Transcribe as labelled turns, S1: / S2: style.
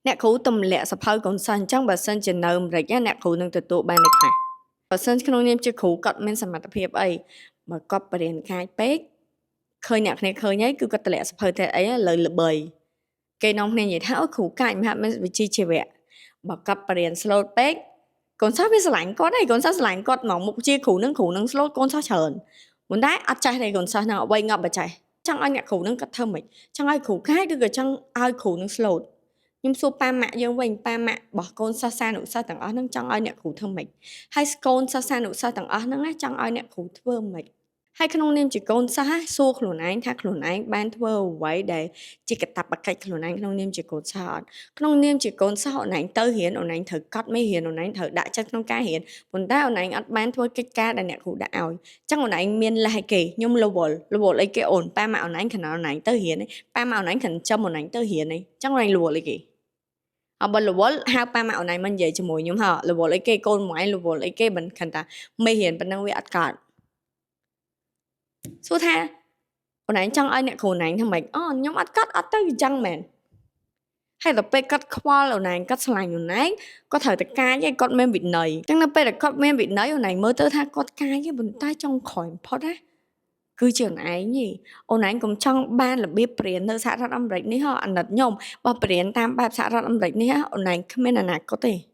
S1: អ្នកគ្រូទម្លាក់សភៅកូនសិស្សអញ្ចឹងបើសិនជានៅអាមេរិកណាអ្នកគ្រូនឹងទទួលបានអីខ្លះបើសិនក្នុងនាមជាគ្រូគាត់មានសមត្ថភាពអីបើគាត់បរៀនកាចពេកឃើញអ្នកគ្នាឃើញហើយគឺគាត់ទម្លាក់សភៅតែអីឥឡូវល្បីគេនាំគ្នានិយាយថាអូគ្រូកាចមិនហាក់មានវិជ្ជាជីវៈបើគាត់បរៀន slow ពេកកូនសិស្សវាស្រឡាញ់គាត់ហើយកូនសិស្សស្រឡាញ់គាត់ហ្មងមុខជាគ្រូនឹងគ្រូនឹង slow កូនសិស្សច្រើនប៉ុន្តែអត់ចេះទេកូនសិស្សហ្នឹងអ្វីងាប់បើចេះចង់ឲ្យអ្នកគ្រូនឹងគាត់ធ្វើម៉េចចង់ឲ្យគ្រូកាចឬក៏ចង់ឲ្យគ្រូនឹង slow ខ្ញុំសួរប៉ាម៉ាក់យើងវិញប៉ាម៉ាក់របស់កូនសិស្សានុសិស្សទាំងអស់ហ្នឹងចង់ឲ្យអ្នកគ្រូធ្វើម៉េចហើយកូនសិស្សានុសិស្សទាំងអស់ហ្នឹងណាចង់ឲ្យអ្នកគ្រូធ្វើម៉េចហើយក្នុងនាមជាកូនសិស្សសួរខ្លួនឯងថាខ្លួនឯងបានធ្វើអ្វីដែលជាកាតព្វកិច្ចខ្លួនឯងក្នុងនាមជាកូនសិស្សអត់ក្នុងនាមជាកូនសិស្សអូនឯងទៅរៀនអូនឯងត្រូវកត់មេរៀនអូនឯងត្រូវដាក់ចិត្តក្នុងការរៀនប៉ុន្តែអូនឯងអត់បានធ្វើកិច្ចការដែលអ្នកគ្រូដាក់ឲ្យអញ្ចឹងអូនឯងមានលេសឲ្យគេខ្ញុំរវល់រវល់អីគេអូនប៉ាម៉ាក់អូនឯងខណៈអូនឯងទៅរៀនប៉ាម៉ាក់អូនឯងខិនចំអូនឯងទៅរៀនអញ្ចឹងអូនឯងរវល់អីគេអបើរវល់ហៅប៉ាម៉ាក់អូនឯងមកនិយាយជាមួយខ្ញុំហ៎រវល់អីគេកូនមួយឯងរវល់អីគេមិនខិនតាមេរៀនប៉ុណ្ណឹងវាអត់កើតសួរថាអូនឯងចង់ឲ្យអ្នកគ្រូអូនឯងធ្វើម៉េចអូខ្ញុំអត់កត់អត់ទៅអញ្ចឹងមែនហើយដល់ពេលគាត់ខ្វល់អូនឯងគាត់ឆ្លាញ់អូនឯងគាត់ត្រូវតែកាយឯងគាត់មានវិន័យអញ្ចឹងនៅពេលដែលគាត់មានវិន័យអូនឯងមើលទៅថាគាត់កាយឯងប៉ុន្តែចុងក្រោយបំផុតណាគឺជាអូនឯងទេអូនឯងកុំចង់បានរបៀបព្រៀននៅសហរដ្ឋអាមេរិកនេះហ៎អាណិតខ្ញុំបើព្រៀនតាមបែបសហរដ្ឋអាមេរិកនេះអូនឯងគ្មានអនាគតទេ។